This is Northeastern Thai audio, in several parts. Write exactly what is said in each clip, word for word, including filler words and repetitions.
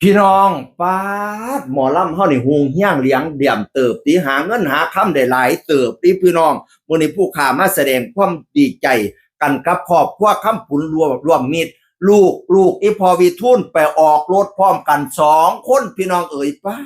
พี่น้อง ป๊าด หมอลำเฮานี่ฮุงเฮียงเหลียงเดี่ยมเติบติ หาเงินหาคำได้หลายเติบติพี่น้อง มื้อนี้ผู้ข้ามาแสดงความดีใจกันกับครอบครัวคำผุนร่วม ร่วมมิตร ลูก ลูกอีพ่อวิทูลไปออกรถพร้อมกันสองคน พี่น้องเอ๋ย ป๊า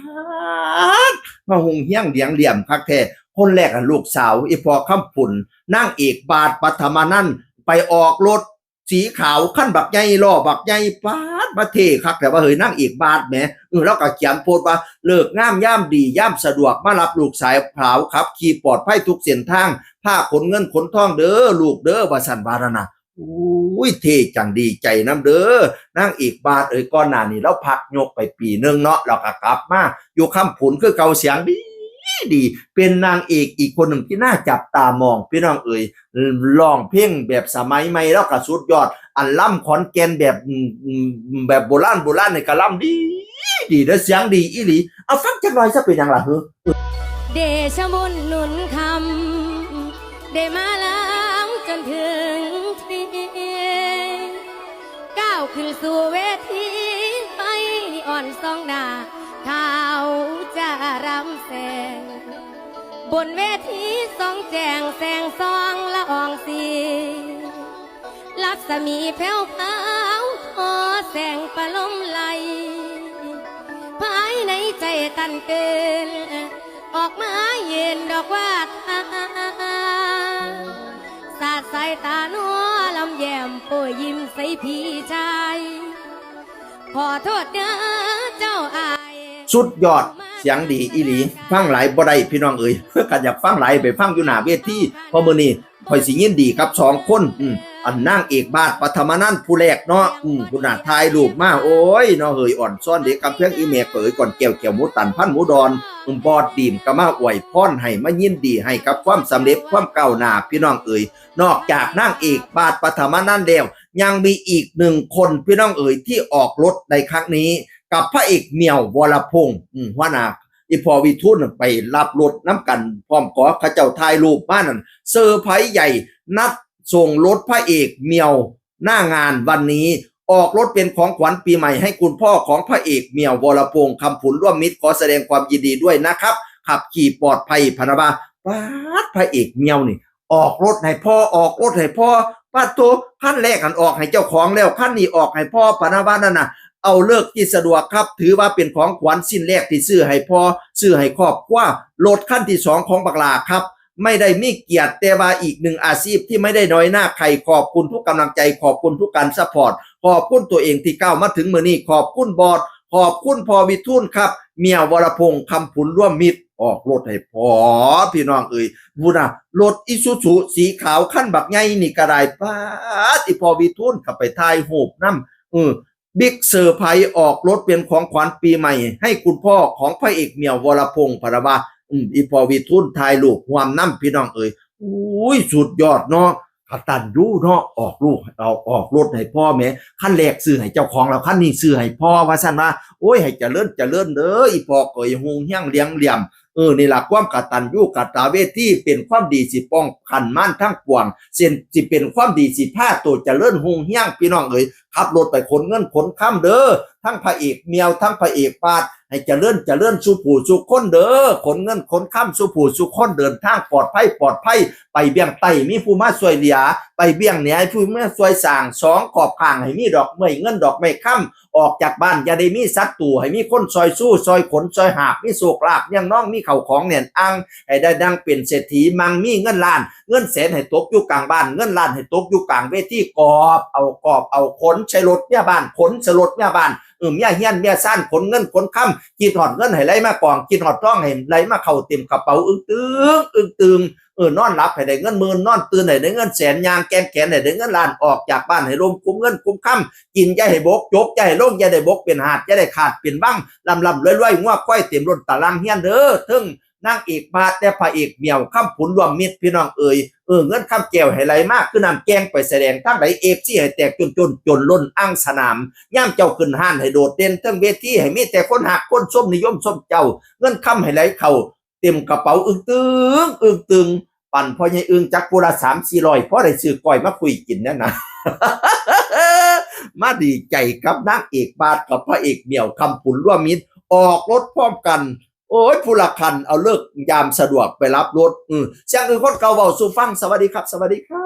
ด มาฮุงเฮียงเหลียงเดี่ยมคักแท้ คนแรกอะลูกสาวอีพ่อคำผุน นางเอกบาท ปฐมานันท์ ไปออกรถ สีขาวคันบักใหญ่ ล้อบักใหญ่ ป๊าด มาเท่คักแต่ว่าเฮ้ย นางเอกบาทแหม เออ แล้วก็เขียนโพสต์ว่า เลิกงามยามดียามสะดวก มารับลูกสาวขับขี่ปลอดภัยทุกเส้นทาง พาขนเงินขนทองเด้อลูกเด้อ ว่าซั่นว่านั่นน่ะ อุ้ย เท่จัง ดีใจนำเด้อ นางเอกบาทเอ้ย ก่อนหน้านี้เราพักยกไปปีหนึ่งเนาะ แล้วก็กลับมาอยู่คำผุนคือเก่า เสียงดี ดี เป็นนางเอกอีกคนหนึ่งที่น่าจับตามอง พี่น้องเอ๋ย ร้องเพลงแบบสมัยใหม่แล้วก็สุดยอด อันลำขอนแก่นแบบ อืม อืม แบบโบราณโบราณนี่ก็ลำดี ดีเด้อ เสียงดีอีหลี เอาฟังจักหน่อยซะ เป็นหยังล่ะ เดชะบุญหนุนคำ ได้มาล้างจนถึงที่ ก้าวขึ้นสู่เวที ไปอ่อนส่องหน้า เท้าจะรำแสง บนเวทีส่องแจ้งแสงส่องละอองสี รัศมีแผ้วพราว ทอแสงประลมไหล ภายในใจตันเต้น ออกมาเย็นดอกว่าทา สาดสายตานัวลำแย้มโปรยยิ้มใส่พี่ชาย ขอโทษเด้อเจ้าอาย สุดยอด เสียงดีอีหลี ฟังหลายบ่ได้พี่น้องเอ๋ย คันอยากฟังหลายไปฟังอยู่หน้าเวที เพราะมื้อนี้ข้อยสิยินดีกับสองคน อืม อันนางเอกบาท ปฐมานันท์ ผู้แรกเนาะ อืม พุ้นน่ะถ่ายรูปมา โอ้ย เนาะเฮ้ย อ่อนซ่อนเด้ กำแพงอีแม่เอ๋ย ก่อนแก้ว แก้วหมูตัน พันหมูดอน อืม บอสดีมก็มาอวยพรให้ มายินดีให้กับความสำเร็จ ความก้าวหน้า พี่น้องเอ๋ย นอกจากนางเอกบาท ปฐมานันท์ แล้ว ยังมีอีกหนึ่งคน พี่น้องเอ๋ย ที่ออกรถในครั้งนี้ กับพระเอกเหมียว วรพงษ์ อืม หัวหน้า อีพ่อวิทูลไปรับรถนำกัน พร้อมขอเขาเจ้าถ่ายรูปมานั่น เซอร์ไพรส์ใหญ่ นัดส่งรถพระเอกเหมียว หน้างานวันนี้ ออกรถเป็นของขวัญปีใหม่ให้คุณพ่อของพระเอกเหมียว วรพงษ์ คำผุนร่วมมิตร ขอแสดงความยินดีด้วยนะครับ ขับขี่ปลอดภัย พะนะว่า ป๊าด พระเอกเหมียวนี่ ออกรถให้พ่อ ออกรถให้พ่อ ปาดโธ่ คันแรกหั้นออกให้เจ้าของแล้ว คันนี้ออกให้พ่อ พะนะว่านั่นน่ะ เอาเลิกที่สะดวกครับ ถือว่าเป็นของขวัญชิ้นแรกที่ซื้อให้พ่อ ซื้อให้ครอบครัว รถคันที่สองของบักหล้าครับ ไม่ได้มีเกียรติ แต่ว่าอีกหนึ่งอาชีพที่ไม่ได้น้อยหน้าใคร ขอบคุณทุกกำลังใจ ขอบคุณทุกการซัพพอร์ต ขอบคุณตัวเองที่ก้าวมาถึงมื้อนี้ ขอบคุณบอส ขอบคุณพ่อวิทูลครับ เหมียว วรพงษ์ คำผุนร่วมมิตร ออกรถให้พ่อ พี่น้องเอ๋ย พุ้นน่ะ รถอีซูซูสีขาวคันบักใหญ่นี่ก็ได้ ป๊าด อีพ่อวิทูลก็ไปถ่ายรูปนำ เออ บิ๊กเซอร์ไพรส์ ออกรถเป็นของขวัญปีใหม่ให้คุณพ่อของพระเอกเหมียว วรพงษ์ พะนะว่า อืม อีพ่อวิทูลถ่ายรูปร่วมนำ พี่น้องเอ๋ย อุ้ย สุดยอดเนาะ กตัญญูเนาะ ออกลูก เอา ออกรถให้พ่อแหม คันแรกซื้อให้เจ้าของแล้ว คันนี้ซื้อให้พ่อ ว่าซั่นว่า โอ้ย ให้เจริญเจริญเด้อ อีพ่อเอ๋ย ฮุงเฮียงเหลียงเดี่ยม เออ นี่ล่ะ ความกตัญญูกตเวที เป็นความดีสิป้องกันมารทั้งปวง เส้นสิเป็นความดีสิพาตัวเจริญฮุงเฮียง พี่น้องเอ๋ย ขับรถไปขนเงินขนคำเด้อ ทั้งพระเอกเหมียว ทั้งพระเอกบาท ให้เจริญเจริญสู่ผู้สู่คนเด้อ ขนเงินขนคำสู่ผู้สู่คน เดินทางปลอดภัย ปลอดภัย ไปเวียงใต้มีผู้มาช่วยเหลือ ไปเวียงเหนือมีผู้มาช่วยสร้าง สองขอบข้างให้มีดอกไม้เงินดอกไม้คำ ออกจากบ้านอย่าได้มีศัตรู ให้มีคนช่วยชูช่วยขนช่วยหาบ มีโชคลาภเลี้ยงน้อง มีข้าวของแน่นอ่าง ให้ได้ดังเป็นเศรษฐี มั่งมีเงินล้าน เงินแสนให้ตกอยู่กลางบ้าน เงินล้านให้ตกอยู่กลางเวที กอบเอา กอบเอา ขนใส่รถเมียบ้าน ขนใส่รถเมียบ้าน เออ เมียเฮียนเมียซาน ขนเงินขนคำ คิดฮอดเงินให้ไหลมากอง คิดฮอดทองให้ไหลมาเข้าเต็มกระเป๋า อึ้งตึง อึ้งตึง เออ นอนหลับให้ได้เงินหมื่น นอนตื่นให้ได้เงินแสน ย่างแกว่งแขนให้ได้เงินล้าน ออกจากบ้านให้ลมคุ้มเงินคุ้มคำ กินอย่าให้บก จกอย่าให้ลง อย่าได้บกเป็นหาด อย่าได้ขาดเป็นวัง ร่ำร่ำรวยรวย งัวควายเต็มล้นตารางเฮือนเด้อ เทิงนางเอกบาทและพระเอกเหมียว คำผุนร่วมมิตร พี่น้องเอ๋ย เออ เงินคำแก้วให้ไหลมาคือน้ำแกว่ง ไปแสดงทางใด เอฟซี ให้แตกจนจน จนล้นอ่างสนาม ยามเจ้าขึ้นฮ้านให้โดดเด่น เทิงเวทีให้มีแต่คนฮักคนชม นิยมชมเจ้า เงินคำให้ไหลเข้า เต็มกระเป๋า อึ้งตึง อึ้งตึง ปั่นพ่อใหญ่อึ้งจักผู้ละสามสี่ร้อย พอได้ซื้อก้อยมาคุยกินนั่นนะ มาดีใจกับนางเอกบาสกับพระเอกเหมียวคำปุนร่วมมิตร ออกรถพร้อมกัน โอ้ย ผู้ละคัน เอาเลิกยามสะดวกไปรับรถ อือ เสียงคือคนเก่าเว้าสู่ฟัง สวัสดีครับ สวัสดีครับ